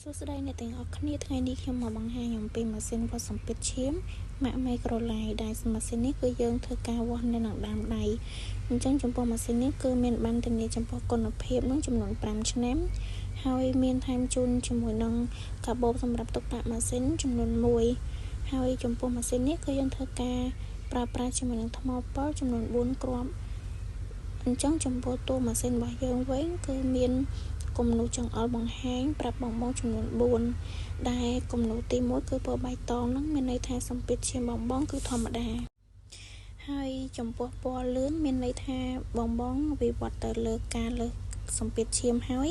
ួស្តីអ្នកទាំងអស់គ្នាថ្ងៃនេះខ្ញុំមកបង្ហាញអំពីម៉ាស៊ីនវាស់សម្ពាធឈាមម៉ាក Microlife ដែលម៉ាស៊ីននេះគឺយើងធ្វើការវាស់នៅនឹងដើមដៃអញ្ចឹងចំពោះម៉ាស៊ីននេះគឺមានបានធានាចំពោះគុណភាពនឹងចំនួន5ឆ្នាំហើយមានថែមជូនជាមួយនឹងកាបូបសម្រាប់ទុកដាក់ម៉ាស៊ីនចំនួន1ហើយចំពោះម៉ាស៊ីននេះគឺយើងធ្វើការប្រើប្រាស់ជាមួយនឹងថ្មពិលចំនួន4គ្រាប់អញ្ចឹងចំពោះតួម៉ាស៊ីនរបស់យើងវិញគឺមានគំនូរចង្អុលបង្ហាញប្រាប់បងបងចំនួន4ដែលគំនូរទី1គឺពណ៌បៃតងហ្នឹងមានន័យថាសម្ពាធឈាមបងបងគឺធម្មតាហើយចំពោះពណ៌លឿងមានន័យថាបងបងវិវត្តទៅលើការលើសសម្ពាធឈាមហើយ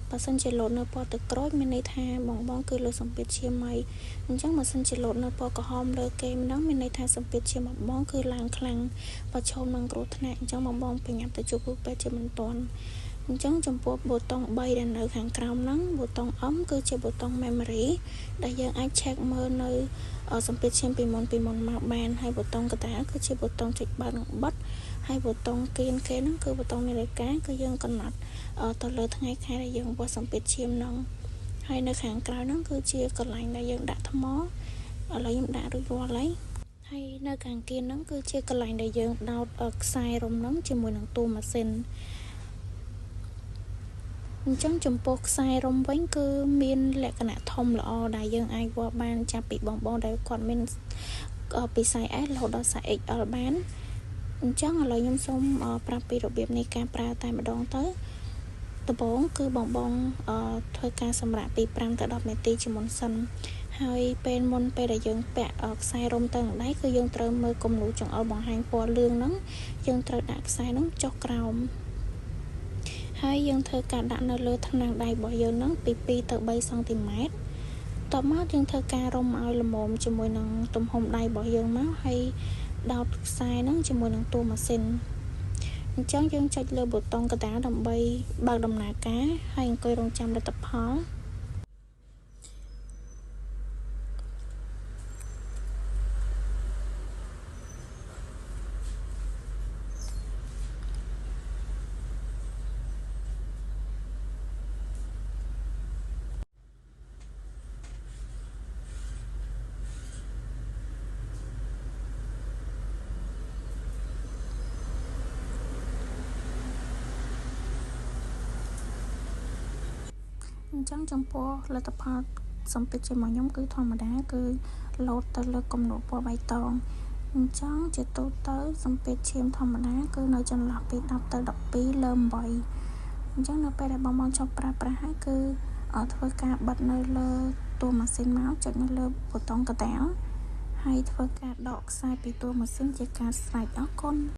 បើសិនជាលោតនៅពណ៌ទឹកក្រូចមានន័យថាបងបងគឺលើសម្ពាធឈាមហើយអញ្ចឹងបើសិនជាលោតនៅពណ៌ក្រហមលើគេម្ដងមានន័យថាសម្ពាធឈាមបងបងគឺឡើងខ្លាំងប្រឈមនឹងគ្រោះថ្នាក់អញ្ចឹងបងបងប្រញាប់ទៅជួបគ្រូពេទ្យជាបន្ទាន់អញ្ចឹងចំពោះប៊ូតុង3ដែលនៅខាងក្រោមហ្នឹងប៊ូតុង M គឺជាប៊ូតុង memory ដែលយើងអាច check មើលនៅសម្ពាធឈាមពីមុនមកបានហើយប៊ូតុងកណ្ដាលគឺជាប៊ូតុងចុចបើកនិងបិទហើយប៊ូតុងគៀនគេហ្នឹងគឺប៊ូតុងនាឡិកាគឺយើងកំណត់ទៅលើថ្ងៃខែដែលយើងវាស់សម្ពាធឈាមហ្នឹងហើយនៅខាងក្រៅហ្នឹងគឺជាកន្លែងដែលយើងដាក់ថ្មឥឡូវខ្ញុំដាក់រួចរាល់ហើយហើយនៅខាងគៀនហ្នឹងគឺជាកន្លែងដែលយើងដោតខ្សែរុំហ្នឹងជាមួយនឹងតួម៉ាស៊ីនអញ្ចឹងចំពោះខ្សែរុំវិញគឺមានលក្ខណៈធំល្អដែលយើងអាចវាស់បានចាប់ពីបងបងដែលគាត់មានពី size S រហូតដល់ size XL បានអញ្ចឹងឥឡូវខ្ញុំសូមប្រាប់ពីរបៀបនៃការប្រើតែម្ដងទៅដំបូងគឺបងបងធ្វើការសម្រាកពី5ទៅ10នាទីជាមុនសិនហើយពេលមុនពេលដែលយើងពាក់ខ្សែរុំទៅនឹងដៃគឺយើងត្រូវមើលគំនូរចង្អុលបង្ហាញពណ៌លឿងហ្នឹងយើងត្រូវដាក់ខ្សែហ្នឹងចុះក្រោមហើយយើងធ្វើការដាក់នៅលើថ្នាំងដៃរបស់យើងហ្នឹងពី2ទៅ3សង់ទីម៉ែត្រតបមកយើងធ្វើការរុំឲ្យល្មមជាមួយនឹងទំហំដៃរបស់យើងមកហើយដោតខ្សែហ្នឹងជាមួយនឹងតួម៉ាស៊ីនអញ្ចឹងយើងចុចលើប៊ូតុងកណ្ដាលដើម្បីបើកដំណើរការហើយអង្គុយរងចាំលទ្ធផលអញ្ចឹងចំពោះលទ្ធផលសម្ពាធជាមួយខ្ញុំគឺធម្មតាគឺលោតទៅលើគំនូរពណ៌បៃតងអញ្ចឹងជាទូទៅសម្ពាធឈាមធម្មតាគឺនៅចន្លោះពី10ទៅ12លើ8អញ្ចឹងនៅពេលដែលបងបងចប់ប្រើប្រាស់ហើយគឺធ្វើការបិទនៅលើតួម៉ាស៊ីនមកចុចនៅលើប៊ូតុងកណ្ដាលហើយធ្វើការដកខ្សែពីតួម៉ាស៊ីនជាការស្រេចអរគុណ។